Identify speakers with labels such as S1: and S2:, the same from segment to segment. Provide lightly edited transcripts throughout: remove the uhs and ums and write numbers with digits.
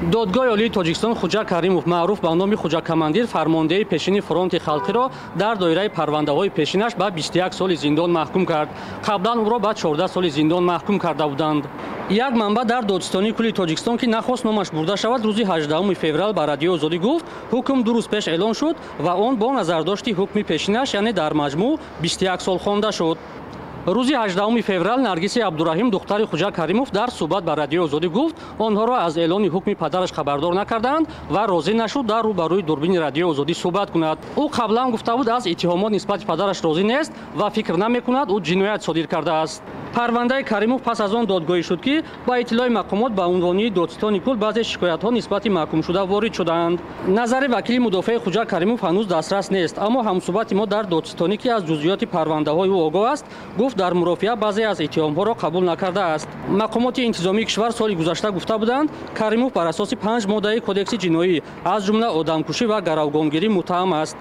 S1: Додгоҳи Олии Тоҷикистон Хуҷа Каримов, маъруф ба номи Хуҷа Командир, фармондеҳи пешини фронти халқиро дар доираи парвандаҳои пешинаш ба 21 соли зиндон маҳкум кард. Қаблан ӯро ба 14 соли зиндон маҳкум карда буданд. Як манбаъ дар Додситонии кулли Тоҷикистон, ки нахост номаш бурда шавад, рӯзи 18 феврал ба Радиои Озодӣ гуфт, ҳукм 2 рӯз пеш эълон шуд ва он бо назардошти ҳукми пешинаш, яъне дар маҷмӯъ 21 сол хонда шуд. Рӯзи 18 феврал Наргиси Абдураҳим, духтари Хуҷа Каримов, дар суҳбат ба Радиои Озодӣ гуфт, онҳоро аз эълони ҳукми падараш хабардор накарданд ва розӣ нашуд дар рӯбарӯи дурбини Радиои Озодӣ суҳбат кунад. Ӯ қаблан гуфта буд, аз иттиҳомот нисбати падараш розӣ нест ва фикр намекунад, ӯ ҷиноят содир кардааст. Парвандаи Каримов пас аз он додгоҳӣ шуд, ки ба иттилои мақомот ба унвони додситони кул баъзе шикоятҳо нисбати маҳкумшуда ворид шудаанд. Назари вакили мудофеи Хуҷа Каримов ҳанӯз дастрас нест, аммо ҳамсуҳбати мо дар додситонӣ, ки аз ҷузъиёти парвандаҳои ӯ огоҳ аст, гуфт, дар мурофиа баъзе аз иттиҳомҳоро қабул накардааст. Мақомоти интизомии кишвар соли гузашта гуфта буданд, Каримов бар асоси 5 моддаи кодекси ҷиноӣ, аз ҷумла одамкушӣ ва гаравгонгирӣ муттаҳам аст.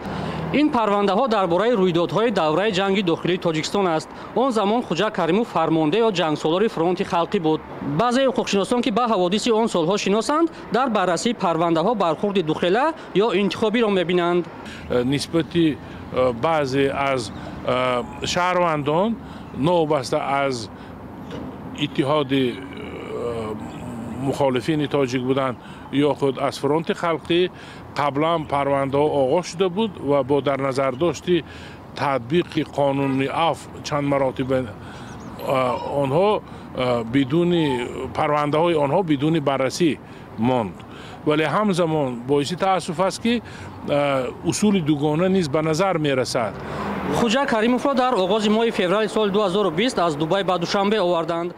S1: Ин парвандаҳо дар бораи рӯйдодҳои давраи ҷанги дохилии Тоҷикистон аст. Он замон Хуҷа Каримов фармонде ё ҷангсолори фронти халқӣ буд. Баъзе ҳуқуқшиносон, ки ба ҳаводиси он солҳо шиносанд, дар баррасии парвандаҳо бархурди духела ё интихобиро мебинанд.
S2: Нисбати баъзе аз шаҳрвандон, новобаста аз иттиҳоди мухолифини тоҷик буданд ё худ аз фронти халқӣ, қаблан парвандаҳо оғоз шуда буд ва бо дар назардошти татбиқи қонуни афв чанд маротиба онҳо бидуни парвандаҳои онҳо бидуни баррасӣ монд. Вале ҳамзамон боиси таассуф аст, ки усули дугона низ ба назар мерасад.
S1: Хуҷа Каримовро дар оғози моҳи феврали соли 2020 аз Дубай ба Душанбе оварданд.